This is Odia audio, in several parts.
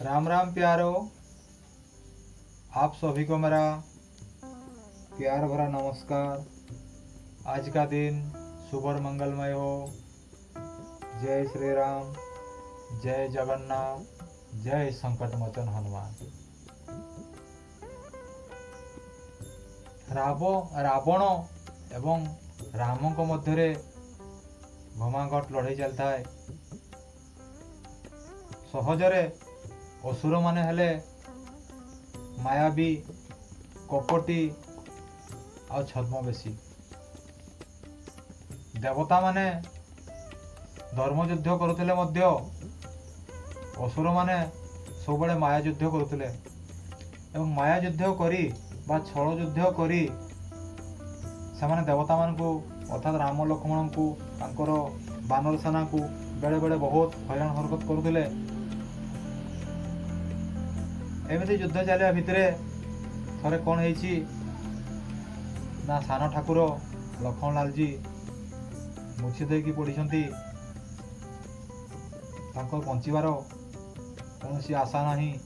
राम राम प्यारो, आप सभी को मेरा प्यार भरा नमस्कार। आज का दिन शुभ और मंगलमय हो। जय श्री राम, जय जगन्नाथ, जय संकट मोचन हनुमान। ରାବଣ ଏବଂ ରାମଙ୍କ ମଧ୍ୟରେ ଘମାଘୋଟ ଲଢ଼େଇ ଚାଲିଥାଏ। ସହଜରେ ଅସୁରମାନେ ହେଲେ ମାୟାବୀ, କପଟି ଆଉ ଛଦ୍ମବେଶୀ। ଦେବତାମାନେ ଧର୍ମଯୁଦ୍ଧ କରୁଥିଲେ ମଧ୍ୟ ଅସୁରମାନେ ସବୁବେଳେ ମାୟା ଯୁଦ୍ଧ କରୁଥିଲେ ଏବଂ ମାୟା ଯୁଦ୍ଧ କରି ବା ଛଳ ଯୁଦ୍ଧ କରି ସେମାନେ ଦେବତାମାନଙ୍କୁ, ଅର୍ଥାତ୍ ରାମ ଲକ୍ଷ୍ମଣଙ୍କୁ, ତାଙ୍କର ବାନର ସେନାକୁ ବେଳେବେଳେ ବହୁତ ହଇରାଣ ହରକତ କରୁଥିଲେ। ଏମିତି ଯୁଦ୍ଧ ଚାଲିବା ଭିତରେ ଥରେ କ'ଣ ହେଇଛି ନା, ସାନ ଠାକୁର ଲକ୍ଷ୍ମଣଲାଲଜୀ ମୂର୍ଚ୍ଛିତ ହେଇକି ପଡ଼ିଛନ୍ତି। ତାଙ୍କ ବଞ୍ଚିବାର କୌଣସି ଆଶା ନାହିଁ।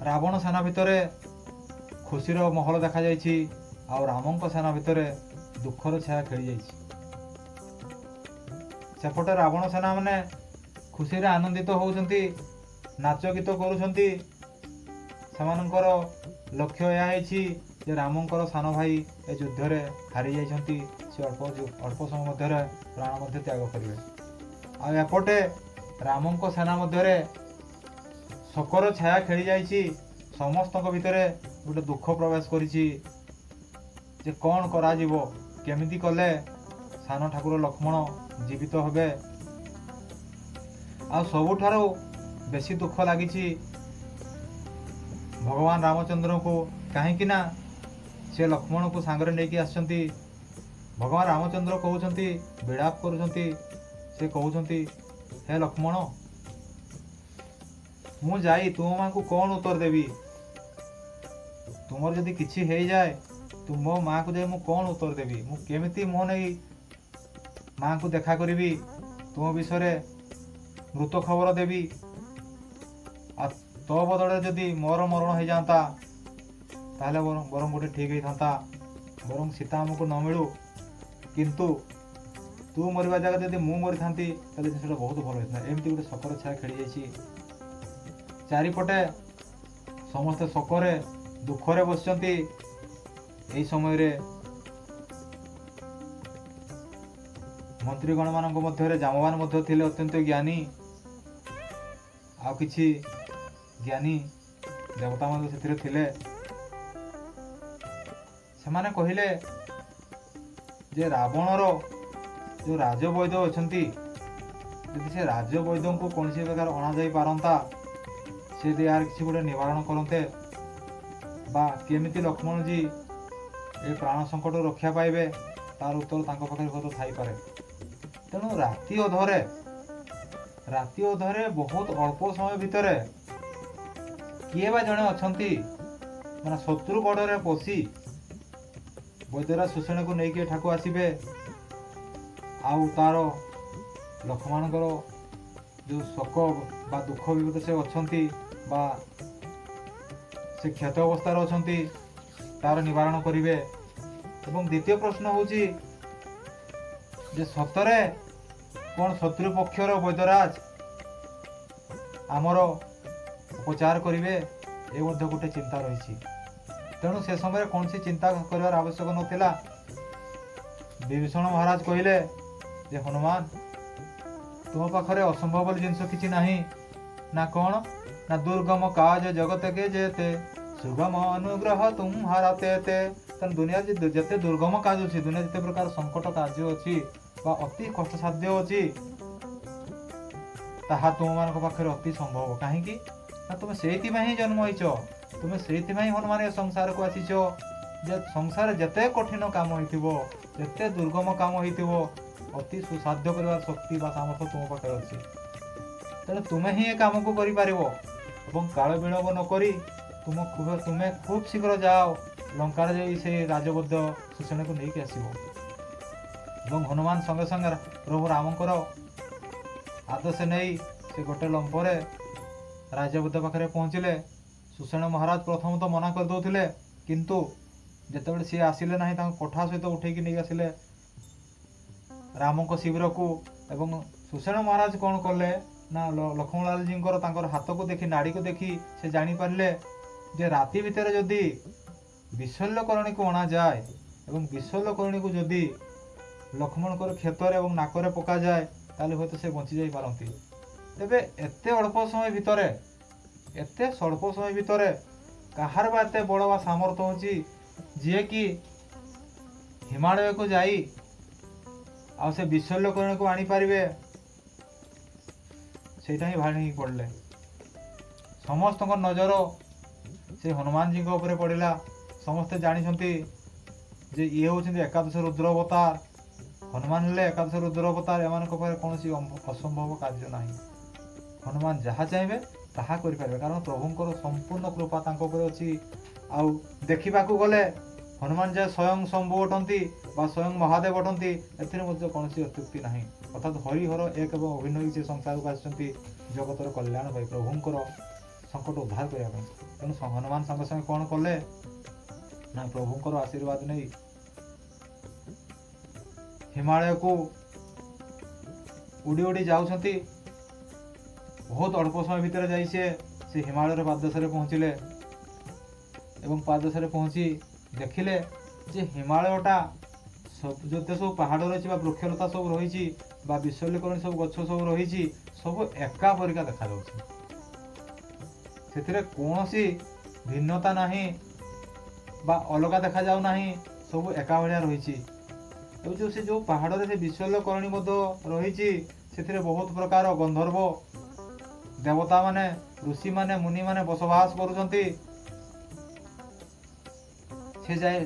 ରାବଣ ସେନା ଭିତରେ ଖୁସିର ମହଲ ଦେଖାଯାଇଛି ଆଉ ରାମଙ୍କ ସେନା ଭିତରେ ଦୁଃଖର ଛାୟା ଖେଳିଯାଇଛି। ସେପଟେ ରାବଣ ସେନା ମାନେ ଖୁସିରେ ଆନନ୍ଦିତ ହେଉଛନ୍ତି, ନାଚ ଗୀତ କରୁଛନ୍ତି। ସେମାନଙ୍କର ଲକ୍ଷ୍ୟ ଏହା ହେଇଛି ଯେ ରାମଙ୍କର ସାନ ଭାଇ ଏ ଯୁଦ୍ଧରେ ହାରି ଯାଇଛନ୍ତି, ସେ ଅଳ୍ପ ଅଳ୍ପ ସମୟ ମଧ୍ୟରେ ପ୍ରାଣ ମଧ୍ୟ ତ୍ୟାଗ କରିବେ। ଆଉ ଏପଟେ ରାମଙ୍କ ସେନା ମଧ୍ୟରେ ଶୋକର ଛାୟା ଖେଳି ଯାଇଛି। ସମସ୍ତଙ୍କ ଭିତରେ ଗୋଟେ ଦୁଃଖ ପ୍ରବେଶ କରିଛି ଯେ କ'ଣ କରାଯିବ, କେମିତି କଲେ ସାନ ଠାକୁର ଲକ୍ଷ୍ମଣ ଜୀବିତ ହେବେ। ଆଉ ସବୁଠାରୁ ବେଶୀ ଦୁଃଖ ଲାଗିଛି ଭଗବାନ ରାମଚନ୍ଦ୍ରଙ୍କୁ, କାହିଁକି ନା ସେ ଲକ୍ଷ୍ମଣକୁ ସାଙ୍ଗରେ ନେଇକି ଆସିଛନ୍ତି। ଭଗବାନ ରାମଚନ୍ଦ୍ର କହୁଛନ୍ତି, ବିଳାପ କରୁଛନ୍ତି। ସେ କହୁଛନ୍ତି, "ହେ ଲକ୍ଷ୍ମଣ, ମୁଁ ଯାଇ ତୁମ ମାଙ୍କୁ କ'ଣ ଉତ୍ତର ଦେବି? ତୁମର ଯଦି କିଛି ହେଇଯାଏ, ତୁମ ମାଆକୁ ଯାଇ ମୁଁ କ'ଣ ଉତ୍ତର ଦେବି? ମୁଁ କେମିତି ମୁହଁ ନେଇ ମାଆଙ୍କୁ ଦେଖା କରିବି, ତୁମ ବିଷୟରେ ମୃତ ଖବର ଦେବି? ଆଉ ତୋ ବଦଳରେ ଯଦି ମୋର ମରଣ ହେଇଯାଆନ୍ତା, ତାହେଲେ ବରଂ ଗୋଟେ ଠିକ୍ ହେଇଥାନ୍ତା। ବରଂ ସୀତା ଆମକୁ ନ ମିଳୁ, କିନ୍ତୁ ତୁ ମରିବା ଜାଗାରେ ଯଦି ମୁଁ ମରିଥାନ୍ତି, ତାହେଲେ ଜିନିଷଟା ବହୁତ ଭଲ ହେଇଥାନ୍ତା।" ଏମିତି ଗୋଟେ ଶୋକର ଛାୟା ଖେଳିଯାଇଛି। ଚାରିପଟେ ସମସ୍ତେ ଶୋକରେ ଦୁଃଖରେ ବସିଛନ୍ତି। ଏହି ସମୟରେ ମନ୍ତ୍ରୀଗଣମାନଙ୍କ ମଧ୍ୟରେ ଜାମବାନ ମଧ୍ୟ ଥିଲେ ଅତ୍ୟନ୍ତ ଜ୍ଞାନୀ, ଆଉ କିଛି ଜ୍ଞାନୀ ଦେବତା ମଧ୍ୟ ସେଥିରେ ଥିଲେ। ସେମାନେ କହିଲେ ଯେ ରାବଣର ଯେଉଁ ରାଜବୈଦ୍ୟ ଅଛନ୍ତି, ଯଦି ସେ ରାଜବୈଦ୍ୟଙ୍କୁ କୌଣସି ପ୍ରକାର ଅଣାଯାଇ ପାରନ୍ତା, ସେ ଯଦି ଏହାର କିଛି ଗୋଟେ ନିବାରଣ କରନ୍ତେ ବା କେମିତି ଲକ୍ଷ୍ମଣଜୀ ଏ ପ୍ରାଣ ସଙ୍କଟରୁ ରକ୍ଷା ପାଇବେ, ତାର ଉତ୍ତର ତାଙ୍କ ପାଖରେ ହୁଏତ ଥାଇପାରେ। ତେଣୁ ରାତି ଅଧରେ ବହୁତ ଅଳ୍ପ ସମୟ ଭିତରେ କିଏ ବା ଜଣେ ଅଛନ୍ତି, ମାନେ ଶତ୍ରୁ ଗଡ଼ରେ ପଶି ବୈଦ୍ୟରାଜ ସୁଷେଣକୁ ନେଇକି ଏଠାକୁ ଆସିବେ ଆଉ ତାର ଲକ୍ଷ୍ମଣଙ୍କର ଯେଉଁ ଶୋକ ବା ଦୁଃଖ ବିପଦ ସେ ଅଛନ୍ତି ବା ସେ କ୍ଷତ ଅବସ୍ଥାରେ ଅଛନ୍ତି, ତାର ନିବାରଣ କରିବେ? ଏବଂ ଦ୍ୱିତୀୟ ପ୍ରଶ୍ନ ହେଉଛି ଯେ ସତରେ କ'ଣ ଶତ୍ରୁ ପକ୍ଷର ବୈଦ୍ୟରାଜ ଆମର ଉପଚାର କରିବେ? ଏ ମଧ୍ୟ ଗୋଟେ ଚିନ୍ତା ରହିଛି। ତେଣୁ ସେ ସମୟରେ କୌଣସି ଚିନ୍ତା କରିବାର ଆବଶ୍ୟକ ନଥିଲା। ବିଭୀଷଣ ମହାରାଜ କହିଲେ ଯେ ହନୁମାନ, ତୁମ ପାଖରେ ଅସମ୍ଭବ ବୋଲି ଜିନିଷ କିଛି ନାହିଁ ନା କ'ଣ? ନା "ଦୁର୍ଗମ କାଜ ଜଗତ କେ ଯେତେ, ସୁଗମ ଅନୁଗ୍ରହ ତୁମ୍ହାରା ତେତେ।" ତେଣୁ ଦୁନିଆରେ ଯେତେ ଦୁର୍ଗମ କାର୍ଯ୍ୟ ଅଛି, ଦୁନିଆ ଯେତେ ପ୍ରକାର ସଙ୍କଟ କାର୍ଯ୍ୟ ଅଛି ବା ଅତି କଷ୍ଟସାଧ୍ୟ ଅଛି, ତାହା ତୁମମାନଙ୍କ ପାଖରେ ଅତି ସମ୍ଭବ। କାହିଁକି ନା ତୁମେ ସେଇଥିପାଇଁ ହିଁ ଜନ୍ମ ହେଇଛ, ତୁମେ ସେଇଥିପାଇଁ ହନୁମାନ ଏ ସଂସାରକୁ ଆସିଛ ଯେ ସଂସାରରେ ଯେତେ କଠିନ କାମ ହେଇଥିବ, ଯେତେ ଦୁର୍ଗମ କାମ ହେଇଥିବ, ଅତି ସୁସାଧ୍ୟ କରିବାର ଶକ୍ତି ବା ସାମର୍ଥ୍ୟ ତୁମ ପାଖରେ ଅଛି। ତେଣୁ ତୁମେ ହିଁ ଏ କାମକୁ କରିପାରିବ ଏବଂ କାଳ ବିଳମ୍ବ ନ କରି ତୁମେ ଖୁବ୍ ଶୀଘ୍ର ଯାଅ, ଲଙ୍କାରେ ଯାଇ ସେଇ ରାଜବୈଦ୍ୟ ସୁଷେଣକୁ ନେଇକି ଆସିବ। ଏବଂ ହନୁମାନ ସଙ୍ଗେ ସଙ୍ଗେ ପ୍ରଭୁ ରାମଙ୍କର ଆଦେଶ ନେଇ ସେ ଗୋଟେ ଲମ୍ଫରେ ରାଜବୈଦ୍ୟ ପାଖରେ ପହଞ୍ଚିଲେ। ସୁଷେଣ ମହାରାଜ ପ୍ରଥମ ତ ମନା କରିଦେଉଥିଲେ, କିନ୍ତୁ ଯେତେବେଳେ ସିଏ ଆସିଲେ ନାହିଁ, ତାଙ୍କ କୋଠା ସହିତ ଉଠେଇକି ନେଇ ଆସିଲେ ରାମଙ୍କ ଶିବିରକୁ। ଏବଂ ସୁଷେଣ ମହାରାଜ କ'ଣ କଲେ ନା, ଲକ୍ଷ୍ମଣଲାଲଜୀଙ୍କର ତାଙ୍କର ହାତକୁ ଦେଖି, ନାଡ଼ିକୁ ଦେଖି ସେ ଜାଣିପାରିଲେ ଯେ ରାତି ଭିତରେ ଯଦି ବିଶଲ୍ୟକରଣୀକୁ ଅଣାଯାଏ ଏବଂ ବିଶଲ୍ୟକରଣୀକୁ ଯଦି ଲକ୍ଷ୍ମଣଙ୍କର କ୍ଷତରେ ଏବଂ ନାକରେ ପକାଯାଏ, ତାହେଲେ ହୁଏତ ସେ ବଞ୍ଚି ଯାଇପାରନ୍ତି। ତେବେ ଏତେ ଅଳ୍ପ ସମୟ ଭିତରେ, ଏତେ ସ୍ୱଳ୍ପ ସମୟ ଭିତରେ କାହାର ବା ଏତେ ବଳ ବା ସାମର୍ଥ୍ୟ ଅଛି, ଯିଏକି ହିମାଳୟକୁ ଯାଇ ଆଉ ସେ ବିଶଲ୍ୟକରଣୀକୁ ଆଣିପାରିବେ? ସେଇଟା ହିଁ ଭାଣି ହେଇକି ପଡ଼ିଲେ। ସମସ୍ତଙ୍କ ନଜର ସେ ହନୁମାନଜୀଙ୍କ ଉପରେ ପଡ଼ିଲା। ସମସ୍ତେ ଜାଣିଛନ୍ତି ଯେ ଇଏ ହେଉଛନ୍ତି ଏକାଦଶ ରୁଦ୍ର ଅବତାର। ହନୁମାନ ହେଲେ ଏକାଦଶ ରୁଦ୍ର ଅବତାର। ଏମାନଙ୍କ ପାଖରେ କୌଣସି ଅସମ୍ଭବ କାର୍ଯ୍ୟ ନାହିଁ। ହନୁମାନ ଯାହା ଚାହିଁବେ ତାହା କରିପାରିବେ, କାରଣ ପ୍ରଭୁଙ୍କର ସମ୍ପୂର୍ଣ୍ଣ କୃପା ତାଙ୍କ ଉପରେ ଅଛି। ଆଉ ଦେଖିବାକୁ ଗଲେ ହନୁମାନ ଯେ ସ୍ୱୟଂ ଶମ୍ଭୁ ଅଟନ୍ତି ବା ସ୍ୱୟଂ ମହାଦେବ ଅଟନ୍ତି, ଏଥିରେ ମଧ୍ୟ କୌଣସି ଅତ୍ୟୁକ୍ତି ନାହିଁ। ଅର୍ଥାତ୍ ହରିହର ଏକ ଏବଂ ଅଭିନ୍ନ ହୋଇ ସେ ସଂସାରକୁ ଆସିଛନ୍ତି ଜଗତର କଲ୍ୟାଣ ପାଇଁ, ପ୍ରଭୁଙ୍କର ସଙ୍କଟ ଉଦ୍ଧାର କରିବା ପାଇଁ। ତେଣୁ ହନୁମାନ ସଙ୍ଗେ ସଙ୍ଗେ କ'ଣ କଲେ ନା, ପ୍ରଭୁଙ୍କର ଆଶୀର୍ବାଦ ନେଇ ହିମାଳୟକୁ ଉଡ଼ି ଉଡ଼ି ଯାଉଛନ୍ତି। ବହୁତ ଅଳ୍ପ ସମୟ ଭିତରେ ଯାଇ ସେ ହିମାଳୟର ପାଦଦେଶରେ ପହଞ୍ଚିଲେ ଏବଂ ପାଦଦେଶରେ ପହଞ୍ଚି ଦେଖିଲେ ଯେ ହିମାଳୟଟା ସବୁ ଯେତେ ସବୁ ପାହାଡ଼ ରହିଛି ବା ବୃକ୍ଷଲତା ସବୁ ରହିଛି ବା ବିଶଲ୍ୟକରଣୀ ସବୁ ଗଛ ସବୁ ରହିଛି, ସବୁ ଏକା ପରିକା ଦେଖାଯାଉଛି। ସେଥିରେ କୌଣସି ଭିନ୍ନତା ନାହିଁ ବା ଅଲଗା ଦେଖାଯାଉ ନାହିଁ, ସବୁ ଏକା ଭଳିଆ ରହିଛି। ଏବଂ ଯେଉଁ ପାହାଡ଼ରେ ସେ ବିଶଲ୍ୟକରଣୀ ମଧ୍ୟ ରହିଛି, ସେଥିରେ ବହୁତ ପ୍ରକାର ଗନ୍ଧର୍ବ ଦେବତାମାନେ, ଋଷିମାନେ, ମୁନିମାନେ ବସବାସ କରୁଛନ୍ତି। ସେ ଯାଇ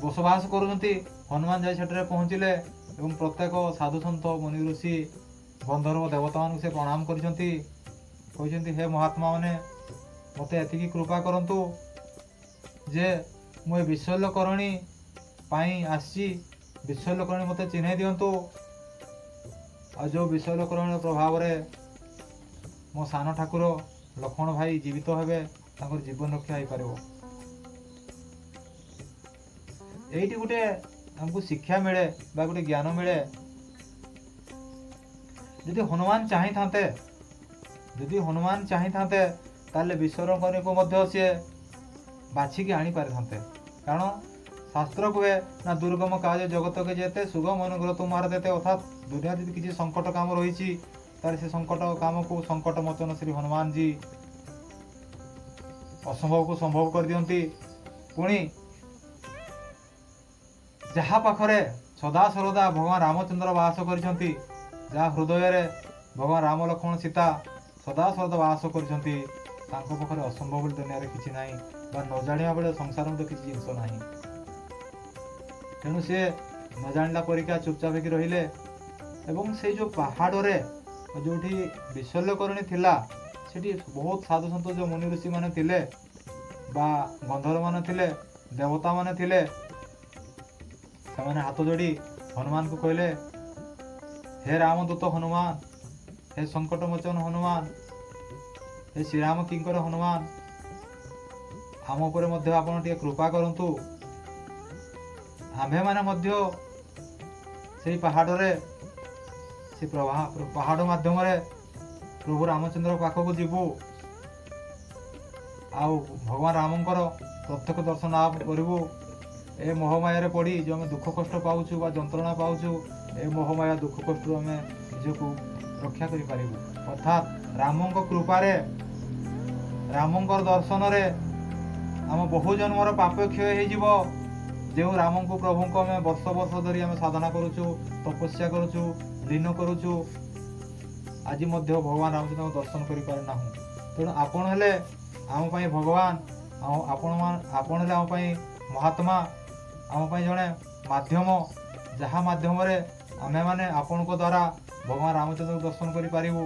ବସବାସ କରୁଛନ୍ତି। ହନୁମାନ ଯାଇ ସେଠାରେ ପହଞ୍ଚିଲେ ଏବଂ ପ୍ରତ୍ୟେକ ସାଧୁସନ୍ଥ, ମୁନି ଋଷି, ଗନ୍ଧର୍ବ ଦେବତାମାନଙ୍କୁ ସେ ପ୍ରଣାମ କରିଛନ୍ତି। କହିଛନ୍ତି, ହେ ମହାତ୍ମା ମାନେ, ମୋତେ ଏତିକି କୃପା କରନ୍ତୁ ଯେ ମୁଁ ଏ ବିଶଲ୍ୟକରଣୀ ପାଇଁ ଆସିଛି। ବିଶଲ୍ୟକରଣୀ ମୋତେ ଚିହ୍ନେଇ ଦିଅନ୍ତୁ, ଆଉ ଯେଉଁ ବିଶଲ୍ୟକରଣୀର ପ୍ରଭାବରେ ମୋ ସାନ ଠାକୁର ଲକ୍ଷ୍ମଣ ଭାଇ ଜୀବିତ ହେବେ, ତାଙ୍କର ଜୀବନ ରକ୍ଷା ହେଇପାରିବ। ଏଇଠି ଗୋଟେ ଆମକୁ ଶିକ୍ଷା ମିଳେ ବା ଗୋଟେ ଜ୍ଞାନ ମିଳେ। ଯଦି ହନୁମାନ ଚାହିଁଥାନ୍ତେ, ଯଦି ହନୁମାନ ଚାହିଁଥାନ୍ତେ, ତାହେଲେ ବିଶଲ୍ୟକରଣୀକୁ ମଧ୍ୟ ସିଏ ବାଛିକି ଆଣିପାରିଥାନ୍ତେ। କାରଣ ଶାସ୍ତ୍ର କୁହେ ନା, ଦୁର୍ଗମ କାଜ ଜଗତକେ ଯେତେ, ସୁଗମ ଅନୁଗ୍ରହ ତୁମହାର ତେତେ। ଅର୍ଥାତ୍ ଦୁନିଆରେ ଯଦି କିଛି ସଙ୍କଟ କାମ ରହିଛି, ତାହେଲେ ସେ ସଙ୍କଟ କାମକୁ ସଙ୍କଟ ମୋଚନ ଶ୍ରୀ ହନୁମାନଜୀ ଅସମ୍ଭବକୁ ସମ୍ଭବ କରିଦିଅନ୍ତି। ପୁଣି ଯାହା ପାଖରେ ସଦାସର୍ବଦା ଭଗବାନ ରାମଚନ୍ଦ୍ର ବାସ କରିଛନ୍ତି, ଯାହା ହୃଦୟରେ ଭଗବାନ ରାମ, ଲକ୍ଷ୍ମଣ, ସୀତା ସଦାସର୍ବଦା ବାସ କରିଛନ୍ତି, ତାଙ୍କ ପାଖରେ ଅସମ୍ଭବ ବୋଲି ଦୁନିଆରେ କିଛି ନାହିଁ ବା ନ ଜାଣିବା ବେଳେ ସଂସାର ମଧ୍ୟ କିଛି ଜିନିଷ ନାହିଁ। ତେଣୁ ସିଏ ନ ଜାଣିଲା ପରିକା ଚୁପଚାପ ହେଇକି ରହିଲେ। ଏବଂ ସେଇ ଯେଉଁ ପାହାଡ଼ରେ ଯେଉଁଠି ବିଶଲ୍ୟକରଣୀ ଥିଲା, ସେଠି ବହୁତ ସାଧୁସନ୍ଥ ଯେଉଁ ମୁନି ଋଷିମାନେ ଥିଲେ ବା ଗନ୍ଧର୍ବମାନେ ଥିଲେ, ଦେବତାମାନେ ଥିଲେ, ସେମାନେ ହାତ ଯୋଡ଼ି ହନୁମାନଙ୍କୁ କହିଲେ, ହେ ରାମଦୂତ ହନୁମାନ, ହେ ସଙ୍କଟମୋଚନ ହନୁମାନ, ହେ ଶ୍ରୀରାମ କିଙ୍କର ହନୁମାନ, ଆମ ଉପରେ ମଧ୍ୟ ଆପଣ ଟିକେ କୃପା କରନ୍ତୁ। ଆମ୍ଭେମାନେ ମଧ୍ୟ ସେଇ ପାହାଡ଼ରେ, ସେ ପାହାଡ଼ ମାଧ୍ୟମରେ ପ୍ରଭୁ ରାମଚନ୍ଦ୍ର ପାଖକୁ ଯିବୁ ଆଉ ଭଗବାନ ରାମଙ୍କର ପ୍ରତ୍ୟକ୍ଷ ଦର୍ଶନ ଲାଭ କରିବୁ। ଏ ମୋହମାୟାରେ ପଡ଼ି ଯେଉଁ ଆମେ ଦୁଃଖ କଷ୍ଟ ପାଉଛୁ ବା ଯନ୍ତ୍ରଣା ପାଉଛୁ, ଏ ମୋହମାୟା ଦୁଃଖ କଷ୍ଟରୁ ଆମେ ନିଜକୁ ରକ୍ଷା କରିପାରିବୁ। ଅର୍ଥାତ୍ ରାମଙ୍କ କୃପାରେ, ରାମଙ୍କର ଦର୍ଶନରେ ଆମ ବହୁ ଜନ୍ମର ପାପ କ୍ଷୟ ହେଇଯିବ। ଯେଉଁ ରାମଙ୍କୁ, ପ୍ରଭୁଙ୍କୁ ଆମେ ବର୍ଷ ବର୍ଷ ଧରି ଆମେ ସାଧନା କରୁଛୁ, ତପସ୍ୟା କରୁଛୁ, ଲୀନ କରୁଛୁ, ଆଜି ମଧ୍ୟ ଭଗବାନ ରାମଚନ୍ଦ୍ରଙ୍କୁ ଦର୍ଶନ କରିପାରୁନାହୁଁ। ତେଣୁ ଆପଣ ହେଲେ ଆମ ପାଇଁ ଭଗବାନ, ଆଉ ଆପଣ ହେଲେ ଆମ ପାଇଁ ମହାତ୍ମା, ଆମ ପାଇଁ ଜଣେ ମାଧ୍ୟମ, ଯାହା ମାଧ୍ୟମରେ ଆମେମାନେ ଆପଣଙ୍କ ଦ୍ୱାରା ଭଗବାନ ରାମଚନ୍ଦ୍ରଙ୍କୁ ଦର୍ଶନ କରିପାରିବୁ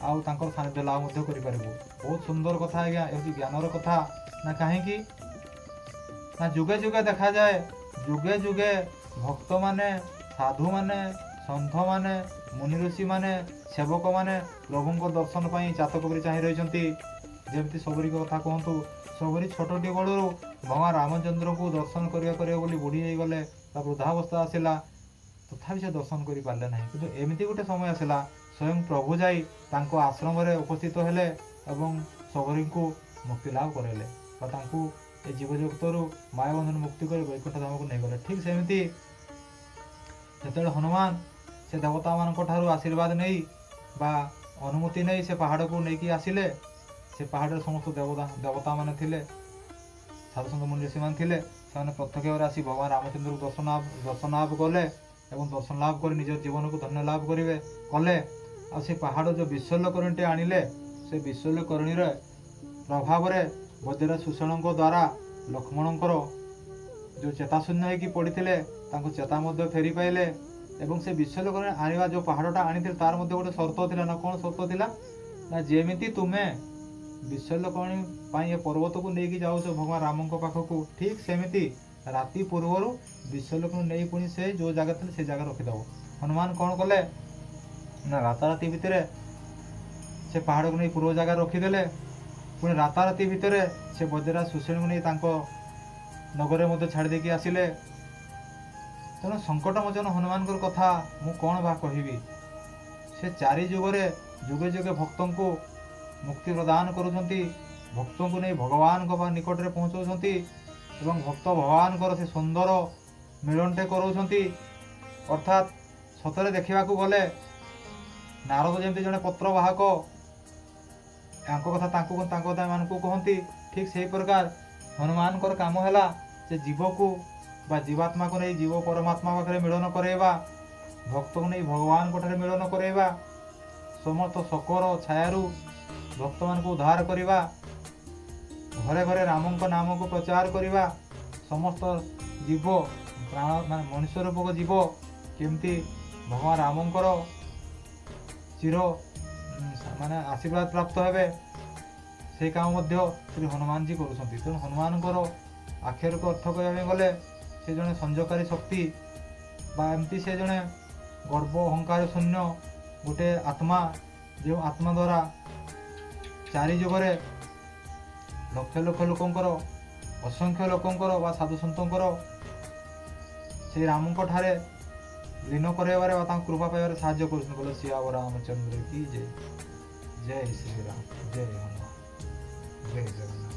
ଆଉ ତାଙ୍କର ସାନ୍ନିଧ୍ୟ ଲାଭ ମଧ୍ୟ କରିପାରିବୁ। ବହୁତ ସୁନ୍ଦର କଥା ଆଜ୍ଞା, ଏ ହେଉଛି ଜ୍ଞାନର କଥା। ନା କାହିଁକି ନା, ଯୁଗେ ଯୁଗେ ଦେଖାଯାଏ, ଯୁଗେ ଯୁଗେ ଭକ୍ତମାନେ, ସାଧୁମାନେ, ସନ୍ଥମାନେ, ମୁନି ଋଷିମାନେ, ସେବକମାନେ ପ୍ରଭୁଙ୍କ ଦର୍ଶନ ପାଇଁ ଚାତକ ପରି ଚାହିଁ ରହିଛନ୍ତି। ଯେମିତି ଶବରୀଙ୍କ କଥା କୁହନ୍ତୁ, ଶବରୀ ଛୋଟଟି ବେଳରୁ ଭଗବାନ ରାମଚନ୍ଦ୍ରଙ୍କୁ ଦର୍ଶନ କରିବା କରିବା ବୋଲି ବୁଢ଼ୀ ହେଇଗଲେ ବା ବୃଦ୍ଧାବସ୍ଥା ଆସିଲା, ତଥାପି ସେ ଦର୍ଶନ କରିପାରିଲେ ନାହିଁ। କିନ୍ତୁ ଏମିତି ଗୋଟେ ସମୟ ଆସିଲା, ସ୍ୱୟଂ ପ୍ରଭୁ ଯାଇ ତାଙ୍କ ଆଶ୍ରମରେ ଉପସ୍ଥିତ ହେଲେ ଏବଂ ଶବରୀଙ୍କୁ ମୁକ୍ତି ଲାଭ କରାଇଲେ ବା ତାଙ୍କୁ ଏ ଜୀବଜଗତରୁ ମାୟାବନ୍ଧନ ମୁକ୍ତି କରି ବୈକୁଣ୍ଠ ଧାମକୁ ନେଇଗଲେ। ଠିକ୍ ସେମିତି ଯେତେବେଳେ ହନୁମାନ ସେ ଦେବତାମାନଙ୍କ ଠାରୁ ଆଶୀର୍ବାଦ ନେଇ ବା ଅନୁମତି ନେଇ ସେ ପାହାଡ଼କୁ ନେଇକି ଆସିଲେ, ସେ ପାହାଡ଼ରେ ସମସ୍ତ ଦେବତାମାନେ ଥିଲେ, ସାଧୁସନ୍ଥ ମୁନି ଋଷିମାନେ ଥିଲେ। ସେମାନେ ପ୍ରତ୍ୟକ୍ଷ ଭାବରେ ଆସି ଭଗବାନ ରାମଚନ୍ଦ୍ରଙ୍କୁ ଦର୍ଶନ ଲାଭ କଲେ ଏବଂ ଦର୍ଶନ ଲାଭ କରି ନିଜ ଜୀବନକୁ ଧନ୍ୟ ଲାଭ କଲେ। ଆଉ ସେ ପାହାଡ଼ ଯେଉଁ ବିଶଲ୍ୟକରଣୀଟି ଆଣିଲେ, ସେ ବିଶଲ୍ୟକରଣୀର ପ୍ରଭାବରେ ବଜ୍ର ସୁଷେଣଙ୍କ ଦ୍ୱାରା ଲକ୍ଷ୍ମଣଙ୍କର ଯେଉଁ ଚେତାଶୂନ୍ୟ ହେଇକି ପଡ଼ିଥିଲେ, ତାଙ୍କୁ ଚେତା ମଧ୍ୟ ଫେରି ପାଇଲେ। ଏବଂ ସେ ବିଶଲ୍ୟକରଣୀ ଆଣିବା ଯେଉଁ ପାହାଡ଼ଟା ଆଣିଥିଲେ, ତାର ମଧ୍ୟ ଗୋଟେ ସର୍ତ୍ତ ଥିଲା। ନା କ'ଣ ସର୍ତ୍ତ ଥିଲା ନା, ଯେମିତି ତୁମେ ବିଶଲ୍ୟକରଣୀ ପାଇଁ ଏ ପର୍ବତକୁ ନେଇକି ଯାଉଛ ଭଗବାନ ରାମଙ୍କ ପାଖକୁ, ଠିକ୍ ସେମିତି ରାତି ପୂର୍ବରୁ ବିଶଲ୍ୟକରଣୀ ନେଇ ପୁଣି ସେ ଯେଉଁ ଜାଗା ଥିଲେ ସେ ଜାଗା ରଖିଦେବ। ହନୁମାନ କ'ଣ କଲେ ନା, ରାତାରାତି ଭିତରେ ସେ ପାହାଡ଼କୁ ନେଇ ପୂର୍ବ ଜାଗାରେ ରଖିଦେଲେ। ପୁଣି ରାତାରାତି ଭିତରେ ସେ ବଜ୍ରରାଜ ସୁଷେଣକୁ ନେଇ ତାଙ୍କ ନଗରରେ ମଧ୍ୟ ଛାଡ଼ି ଦେଇକି ଆସିଲେ। ତେଣୁ ସଙ୍କଟମୋଚନ ହନୁମାନଙ୍କର କଥା ମୁଁ କ'ଣ ବା କହିବି? ସେ ଚାରି ଯୁଗରେ ଯୁଗେ ଯୁଗେ ଭକ୍ତଙ୍କୁ ମୁକ୍ତି ପ୍ରଦାନ କରୁଛନ୍ତି, ଭକ୍ତଙ୍କୁ ନେଇ ଭଗବାନଙ୍କ ନିକଟରେ ପହଞ୍ଚାଉଛନ୍ତି ଏବଂ ଭକ୍ତ ଭଗବାନଙ୍କର ସେ ସୁନ୍ଦର ମିଳନଟେ କରାଉଛନ୍ତି। ଅର୍ଥାତ୍ ସତରେ ଦେଖିବାକୁ ଗଲେ ନାରଦ ଯେମିତି ଜଣେ ପତ୍ରବାହକ, ୟାଙ୍କ କଥା ତାଙ୍କୁ, ତାଙ୍କ କଥା ଏମାନଙ୍କୁ କୁହନ୍ତି, ଠିକ୍ ସେଇ ପ୍ରକାର ହନୁମାନଙ୍କର କାମ ହେଲା ଯେ ଜୀବକୁ ବା ଜୀବାତ୍ମାକୁ ନେଇ ଜୀବ ପରମାତ୍ମା ପାଖରେ ମିଳନ କରାଇବା, ଭକ୍ତକୁ ନେଇ ଭଗବାନଙ୍କ ଠାରେ ମିଳନ କରାଇବା, ସମସ୍ତ ଶୋକର ଛାୟାରୁ ଭକ୍ତମାନଙ୍କୁ ଉଦ୍ଧାର କରିବା, ଘରେ ଘରେ ରାମଙ୍କ ନାମକୁ ପ୍ରଚାର କରିବା, ସମସ୍ତ ଜୀବ ପ୍ରାଣ ମାନେ ମନୁଷ୍ୟ ରୂପକ ଜୀବ କେମିତି ଭଗବାନ ରାମଙ୍କର ଚିର ମାନେ ଆଶୀର୍ବାଦ ପ୍ରାପ୍ତ ହେବେ, ସେଇ କାମ ମଧ୍ୟ ଶ୍ରୀ ହନୁମାନଜୀ କରୁଛନ୍ତି। ତେଣୁ ହନୁମାନଙ୍କର ଆକ୍ଷରିକ ଅର୍ଥ କହିବା ପାଇଁ ଗଲେ ସେ ଜଣେ ସଂଯୋଗକାରୀ ଶକ୍ତି ବା ଏମିତି ସେ ଜଣେ ଗର୍ବ ଅହଙ୍କାର ଶୂନ୍ୟ ଗୋଟେ ଆତ୍ମା, ଯେଉଁ ଆତ୍ମା ଦ୍ୱାରା ଚାରି ଯୁଗରେ ଲକ୍ଷ ଲକ୍ଷ ଲୋକଙ୍କର, ଅସଂଖ୍ୟ ଲୋକଙ୍କର ବା ସାଧୁସନ୍ଥଙ୍କର ସେଇ ରାମଙ୍କ ଠାରେ ଲୀନ କରାଇବାରେ ବା ତାଙ୍କୁ କୃପା ପାଇବାରେ ସାହାଯ୍ୟ କରୁଛନ୍ତି। ବୋଲେ ସିଆବର ରାମଚନ୍ଦ୍ର କି ଜୟ, ଜୟ ଶ୍ରୀରାମ, ଜୟ ହନୁମାନ, ଜୟ ଜଗନ୍ନାଥ।